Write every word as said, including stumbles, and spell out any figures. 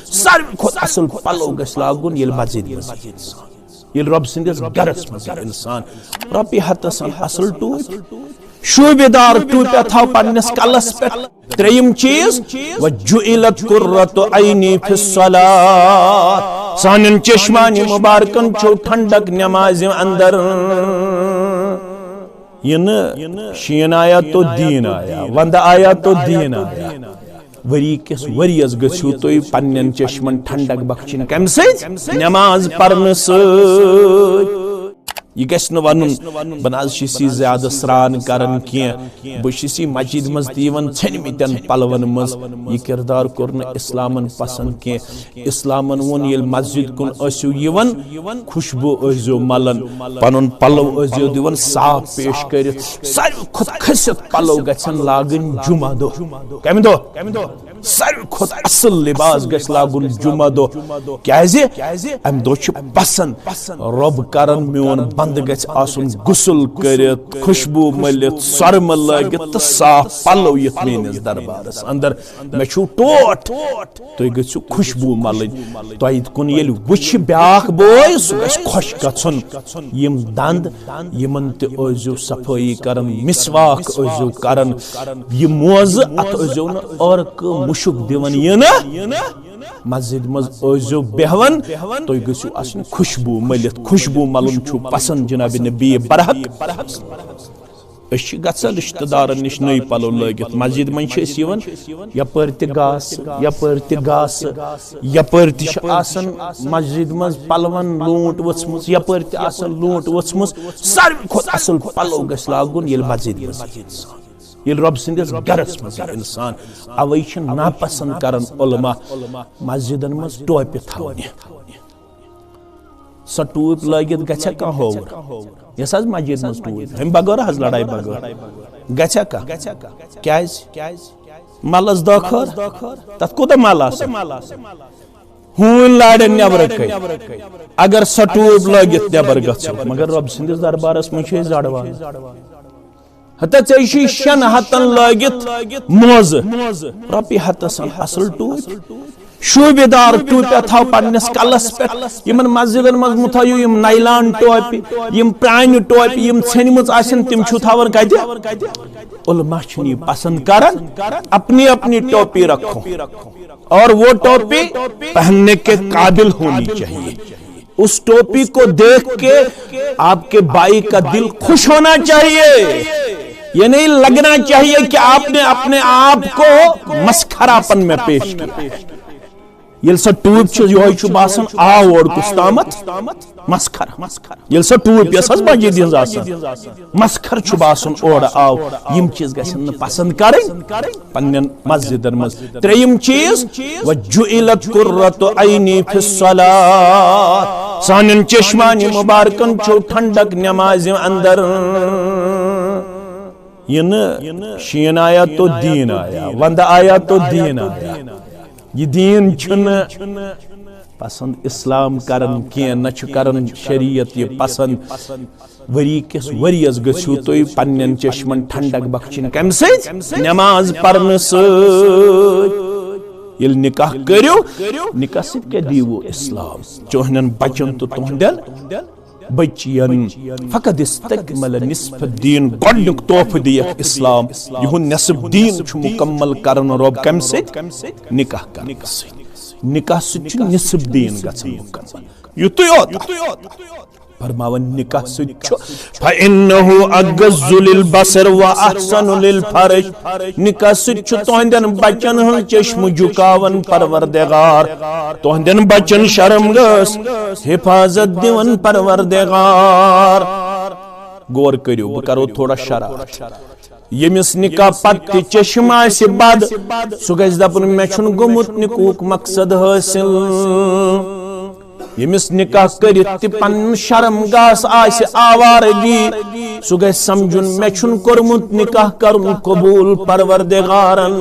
ساروی کھۄتہٕ اصل پلو گژھِ لاگُن ییٚلہِ مسجد منٛز یِیہِ انسان، ییٚلہِ رۄب سٕنٛدِس گرس منٛز یِیہِ انسان۔ رۄپیہِ ہتس اصل ٹوپۍ، شوٗبہِ دار ٹوپۍ تھاو پننِس کلس پٮ۪ٹھ۔ ترٛیٚیِم چیٖز، "وجعلت قرۃ عینی فی الصلاۃ"، سانٮ۪ن چشمانِ مبارکن چھو ٹھنڈک نمازِ اندر۔ یہِ نہٕ شیٖن آیا تو دیٖن آیا، ونٛدٕ آیا تو دیٖن آیا۔ ؤری کِس ؤریَس گٔژھِو تُہۍ پننٮ۪ن چشمن ٹھنڈک بخشِنۍ۔ کمہِ سۭتۍ؟ نماز پرنہٕ سۭتۍ۔ یہِ گژھِ نہٕ ونُن، "بہٕ نہ حظ چھُس یہِ زیادٕ سرٛان کران کینٛہہ، بہٕ چھُس یہِ مسجد منٛز تہِ یِوان ژھیٚنمٕتٮ۪ن پلون منٛز۔" یہِ کردار کوٚر نہٕ اسلامن پسند کینٛہہ۔ اسلامن ووٚن، ییٚلہِ مسجد کُن ٲسِو یِوان، خوشبو ٲسۍزیو ملان، پنُن پلو ٲسۍزیو دِوان صاف پیش کٔرِتھ۔ ساروی کھۄتہٕ کھٔسِتھ پلو گژھن لاگٕنۍ جمعہ دۄہ۔ کمہِ دۄہ؟ ساروی کھۄتہٕ اصل لباس گژھِ لاگُن جمعہ دۄہ۔ کیازِ؟ امہِ دۄہ چھُ پسند رۄب کران، میون بندٕ گژھِ آسُن غسل کٔرِتھ، خوشبو مٔلِتھ، سۄرمہٕ لٲگِتھ تہٕ صاف پلو یتھ میٲنِس دربارس اندر۔ مےٚ چھُو ٹوٹھ، تُہۍ گٔژھِو خوشبو ملٕنۍ۔ تۄہہِ کُن ییٚلہِ وٕچھِ بیاکھ بوے، سُہ گژھِ خۄش گژھُن۔ یِم دند، یِمن تہِ ٲسۍزیو صفٲیی کران، مسواک ٲسۍزیو کران۔ یہِ موزٕ، اتھ ٲسۍزیو نہٕ عٲرقہٕ مُشُک دِوان۔ یہِ نہٕ مسجد منٛز ٲسۍزیو بیہوان، تُہۍ گٔژھِو آسٕنۍ خوشبو مٔلِتھ۔ خوشبو ملُن چھُ پسند جناب نبی برحق۔ أسۍ چھِ گژھان رشتہٕ دارن نِش نٔوۍ پلو لٲگِتھ، مسجد منٛز چھِ أسۍ یِوان، یپٲرۍ تہِ گاسہٕ، یپٲرۍ تہِ گاسہٕ، یپٲرۍ تہِ چھِ آسان مسجد منٛز پلون لوٗنٛٹ ؤژھمٕژ، یپٲرۍ تہِ آسان لوٗنٛٹ ؤژھمٕژ۔ ساروی کھۄتہٕ اصل پلو گژھِ لاگُن ییٚلہِ مسجد منٛز یِیہِ انسان، ییٚلہِ رۄب سٕنٛدِس گرس منٛز یِیہِ انسان۔ اوے چھِ ناپسند کران علماء مسجدن منٛز ٹوپہِ تھاونہِ۔ سۄ ٹوٗپۍ لٲگِتھ گژھِ کانٛہہ ہووُر؟ یۄس حظ مسجد منٛز ٹوٗپۍ، ہُمہِ بغٲر حظ، لڑایہِ بغٲر گژھِ کانٛہہ؟ کیازِ؟ ملس دٲخل، تتھ کوٗتاہ مل آسہِ؟ ہوٗنۍ لارٮ۪ن نٮ۪برٕ کَنۍ۔ اگر سۄ ٹوٗپۍ لٲگِتھ نٮ۪بر گژھو، مگر رۄب سٕنٛدِس دربارس منٛز چھِ أسۍ زڑوان۔ ہتا ژےٚ چھُے شٮ۪ن ہتن لٲگِتھ موزٕ، رۄپیہِ ہتس اصل ٹوٗپۍ، شوٗبہِ دار ٹوٗپۍ تھاو پننِس کلس پٮ۪ٹھ۔ یِمن مسجدن منٛز مہ تھٲیِو یِم نایلان ٹوپہِ، یِم پرانہِ ٹوپہِ، یِم ژھیٚنمٕژ آسن، تِم چھِو تھاوان کتہِ؟ علماء چھِنہٕ یہِ پسند کران۔ اپنی اپنی ٹوپی رکھو اور وہ ٹوپی پہننے کے قابل ہونی چاہیے۔ اس ٹوپی کو دیکھ کے آپ کے بھائی کا دل خوش ہونا چاہیے۔ یہ نہیں لگنا چاہیے کہ آپ نے اپنے آپ کو مسخراپن میں پیش کیا۔ ییٚلہِ سۄ ٹوٗپۍ چھِ، یِہوٚے چھُ باسان آو اورٕ کُس تامَتھ مسخر۔ ییٚلہِ سۄ ٹوٗپۍ یۄس حظ مسجد ہٕنٛز آسان، مسخر چھُ باسان اورٕ آو۔ یِم چیٖز گژھن نہٕ پسند کرٕنۍ پننٮ۪ن مسجدن منٛز۔ ترٛیٚیِم چیٖز، "وجعلت قرۃ عینی فی الصلاۃ"، سانٮ۪ن چشمانِ مبارکن چھو ٹھنڈک نمازِ اندر۔ یہِ نہٕ شیٖن آیا تو دیٖن آیا، ونٛدٕ آیا تو دیٖن آیا۔ یہِ دیٖن چھُنہٕ پسند اسلام کران کینٛہہ، نہ چھُ کران شریعت یہِ پسند۔ ؤری کِس ؤریَس گٔژھِو تُہۍ پننٮ۪ن چشمن ٹھنڈک بخشِنۍ۔ کمہِ سۭتۍ؟ نماز پرنہٕ سۭتۍ۔ ییٚلہِ نکاح کٔرِو، نکاح سۭتۍ کیٛاہ دیٖوٕ اسلام؟ چٲنٮ۪ن بچن تہٕ تُہنٛدٮ۪ن بچین۔ فقد استکمل نصف الدین، گۄڈنیُک تحفہٕ دِیَکھ اسلام۔ یِہُنٛد نصف دیٖن چھُ مکمل کران رۄب کمہِ سۭتۍ؟ نکاح کرنہٕ سۭتۍ۔ نکاح سۭتۍ چھُ نصف دیٖن گژھان مکمل۔ یُتُے یوت۔ فرماوان نکاح سۭتۍ چھُ، "فإنه أغض للبصر وأحسن للفرج"۔ نکاح سۭتۍ چھُ تُہنٛدٮ۪ن بچن ہٕنٛز چشم جُکاوان پروردگار، تُہنٛدٮ۪ن بچن شرم گٔژھ حفاظت دِوان پروردگار۔ غور کٔرِو، بہٕ کرو تھوڑا شرح۔ ییٚمِس نکاح پتہٕ تہِ چشم آسہِ بد، سُہ گژھِ دپُن، "مےٚ چھُنہٕ گوٚمُت نکاحُک مقصد حٲصِل۔" ییٚمِس نکاح کٔرِتھ تہِ پنُن شرم گاس آسہِ آوارگی، سُہ گژھِ سمجھُن، "مےٚ چھُنہٕ کوٚرمُت نکاح کرُن قبول پروردگارن۔"